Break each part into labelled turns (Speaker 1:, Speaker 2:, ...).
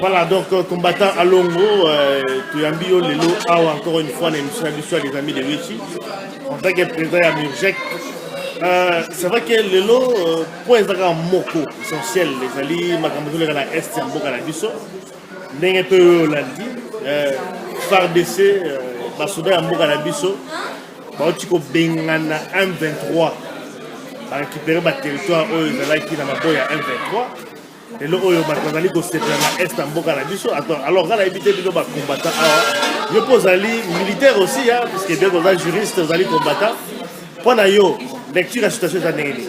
Speaker 1: Voilà, donc combattant Alongo, toyambi yo lelo awa encore une fois na émission na biso ya les amis de Wechi en tant que président ya Murjek. C'est vrai que lelo point ezalaka moko essentiel ezali makambo ezoleka na est ya mboka na biso, ndenge mpe oyo olandi FARDC, basoda ya mboka na biso bauti kobengana M23, barécupérer baterritoire oyo ezalaki na maboko ya M23. Lelo oyo bato bazali kosepela na est ya mboka na biso. Alors nga nayebi te, bino bacombattant awa, yo mpo ozali militaire aussi ya, puisque bien oza juriste, ozali combattant, mpo na yo lecture ya situation eza ndenge nini?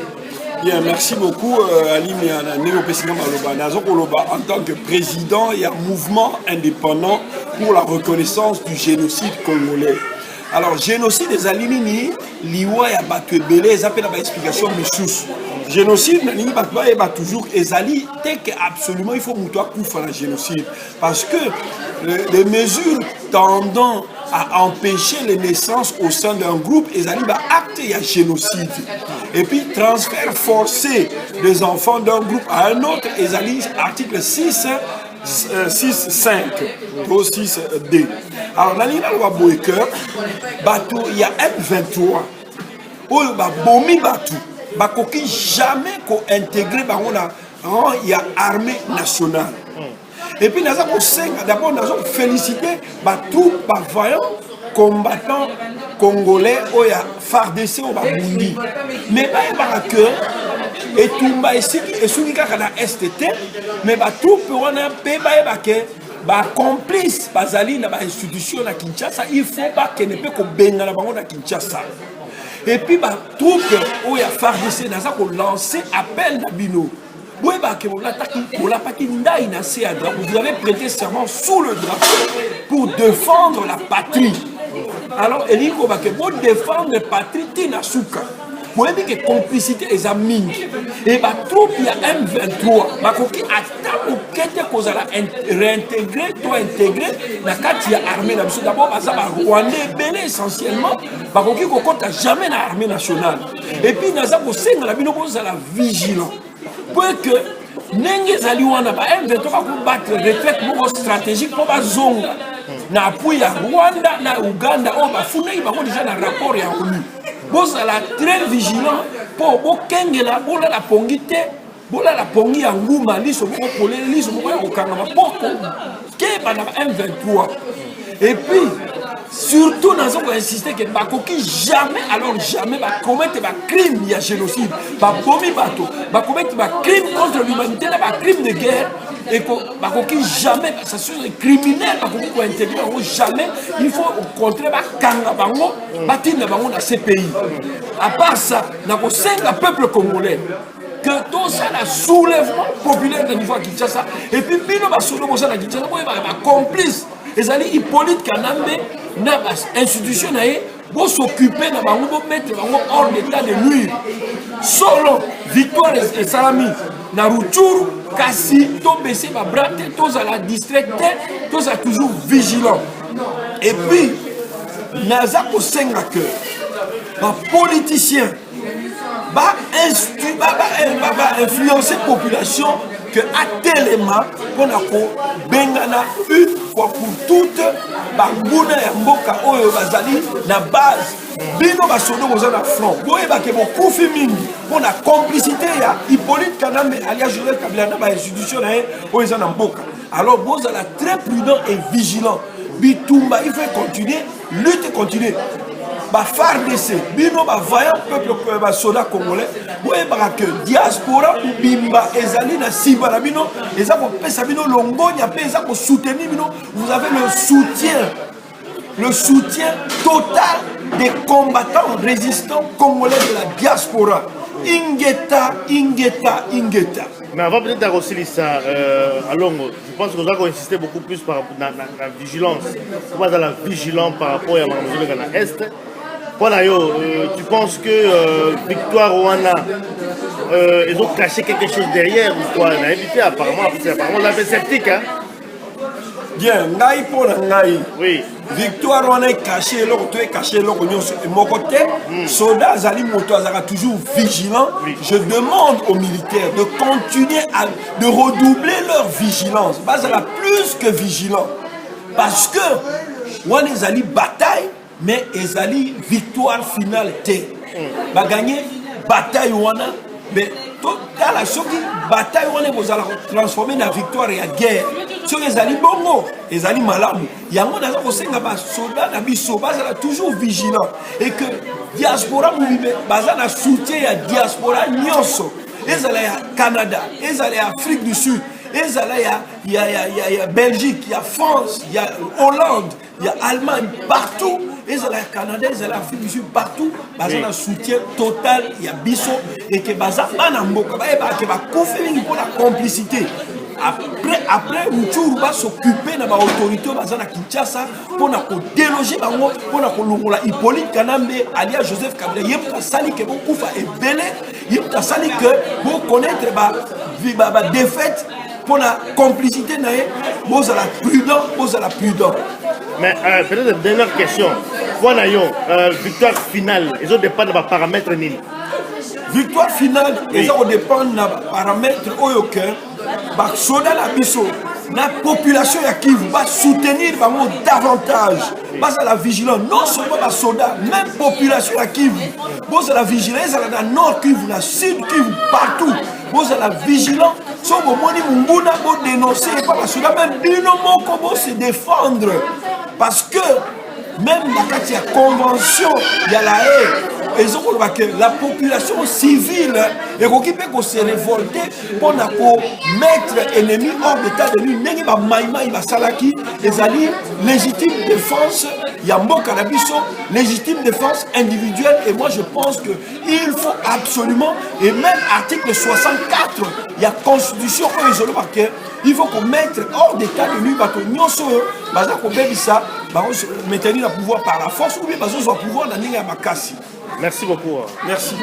Speaker 2: Bien, merci beaucoup Alimia na ndenge opesi nga maloba. Naza koloba en tant que président ya mouvement indépendant pour la reconnaissance du génocide congolais. Alors, génocide ezali nini? Liwa ya bato ebele eza mpe na baexplication misusu. Génocide, nalingi bato bayeba toujours, ezali te ke absolument il faut moto akufa na génocide, parce que les mesures tendant à empêcher les naissances au sein d'un groupe ezali baacte ya génocide. Et puis transfert forcé des enfants d'un groupe à un autre ezali article 6 6 5 to 6 d. Alors nalingi naloba boye ke bato ya M23 oyo babomi bato, bakoki jamais kointégrer bango na rang ya armée nationale. Et puis naza kosenga d'abord, naza koféliciter batroupe, bavaillant combattant congolais oyo ya FARDC oyo babundi, mais bayebaka ke etumba esiki esuki kaka na est te. Mais batroupe wana mpe bayeba ke bacomplice bazali na bainstitution na Kinshasa, il faut bakende mpe kobengana bango na Kinshasa. Et puis batroupe oyo ya FARDC, naza kolancer appel na bino: boyebake bolapaki ndai na se ya drapeau, vous avez prêté serment sous le drapeau pour défendre la patrie. Alors elingi kobake bodéfendre patrie ntina suka. Boyebi ke complicité eza mingi e batroupe ya M23 bakoki ata moke te kozala réintégré to intégré na kati ya armée na biso. D'abord baza barwandais ebele essentiellement, bakoki kokɔta jamais na armée nationale. Et puis naza kosenga na bino bozala vigilant po ke ndenge ezali wana, ba M23 bakobattre retraite moko stratégique mpo bazonga na appui ya Rwanda na Uganda oyo bafundaki bango déjà na rapport ya ONU. Bozala très vigilant mpo bokengela, bolala pongi te, bolala pongi ya nguma, liso moko polele, liso moko ya kokangama, mpo kokeba na ba M23. Et puis surtout naza koinsiste ke bakoki jamais, alors jamais bakomete bacrime ya génocide, babomi bato, bakomete bacrime contre l'humanité na bacrime de guerre. Eko bakoki jamais, ça sont des criminels, bakoki kointégrer bango jamais. Il faut au contraire bakanga bango, batinda bango na CPI. À part ça, nakosenga peuple congolais que tosala soulèvement populaire na niveau ya Kinshasa. Et puis bino basolo bosala na Kinshasa, boyebaka bacomplice ezali Hippolyte Kanambe na bainstitution na ye. Bos'occuper na bango, bomettre bango hors d'état de nuire. Solo victoire esalami na Rutshuru, kasi tobaisser babras te, tozala distrait te, tozala toujours vigilant. Et puis naza kosenga ke bapoliticien bainfluencer population ke atelema mpona kobengana une fois pour toutes banguna ya mboka oyo bazali na base. Bino basoda boza na front, boyebake bokufi mingi mpona complicité ya Hippolyte Kanambe alias Joseph Kabila na bainstitution na ye oyo eza na mboka. Alors bozala très prudent et vigilant. Bitumba il faut continuer, lutte continue. Bafardc, bino bavaillant peuple, basoda congolais, boyebaka ke diaspora mobimba ezali na nsima na bino, eza kopesa bino longonya mpe eza kosoutenir bino. Vous avez le soutien, le soutien total des combattants résistants congolais de la diaspora. Ingeta, ingeta, ingeta.
Speaker 1: Mais avant peut-être kosilisa, Alongo, je pense que oza koinsister beaucoup plus par na vigilance, po bazala vigilant par rapport ya makambo ezoleka na est. Mpo na yo, tu penses que victoire wana ezocacher quelque chose derrière ou quoi? Nayebi te, apparemment oza mpe sceptique, hein?
Speaker 2: Bien, ngai mpo na ngai,
Speaker 1: oui.
Speaker 2: Victoire wana ecacher eloko to ecacher eloko nyonso moko te. Soda azali moto azalaka toujours vigilant. Je demande aux militaires de continuer à de redoubler leur vigilance, bazala plus que vigilant, parce que wana ezali bataille, mais ezali victoire finale te. Bagagner bataille wana, mais totala soki bataille wana ekozala transformer na victoire ya guerre. Soki ezali bongo, ezali malamu. Yango naza kosenga basoda na biso bazala toujours vigilant et que diaspora mobimba baza na soutien ya diaspora nyonso, ezala ya Canada, ezala ya Afrique du Sud, ezala ya Belgique, ya France, ya Hollande, ya Allemagne, partout, ezala ya Canada, ezala ya Afrique du Sud, partout baza na soutien total ya biso et que baza bana mboka, bayebaka ke bakufi mingi mpona complicité. Après Rutshuru, bas'occuper na baautorité oyo baza na Kinshasa mpona kodéloger bango, mpona kolongola Hippolyte Kanambe alias Joseph Kabila. Ye moto asali ke bokufa ebele, ye moto asali ke boconnaître badéfaite mpona complicité na ye. Bozala prudent, bozala prudent.
Speaker 1: Mais peut-être dernière question mpo na yo, victoire finale ezodépendre na baparamètre nini?
Speaker 2: Victoire finale eza kodépendre na baparamètre oyo ke basoda na biso na population ya Kivu basoutenir bango davantage, bazala vigilant. Non seulement basoda, même population ya Kivu, bozala vigilant, ezala na Nord Kivu, na Sud Kivu, partout bozala vigilant. So bomoni monguna, bodénonce epa basoda, même bino moko bose défendre, parce que même na kati ya convention ya La Haye, ezokoloba ke la population civile ekoki mpe kose révolter mpona komettre ennemi hors d'état de nuire, ndenge bamaimai basalaki. Ezali légitime défense ya mboka na biso, légitime défense individuelle. Et moi, je pense que il faut absolument, et même article 64 ya constitution oyo ezoloba ke il faut komettre hors d'état de nuire bato nyonso oyo baza kobebisa, maintenir na pouvoir par la force ou bien bazozwa pouvoir na ndenge ya makasi.
Speaker 1: Merci beaucoup.
Speaker 2: Merci.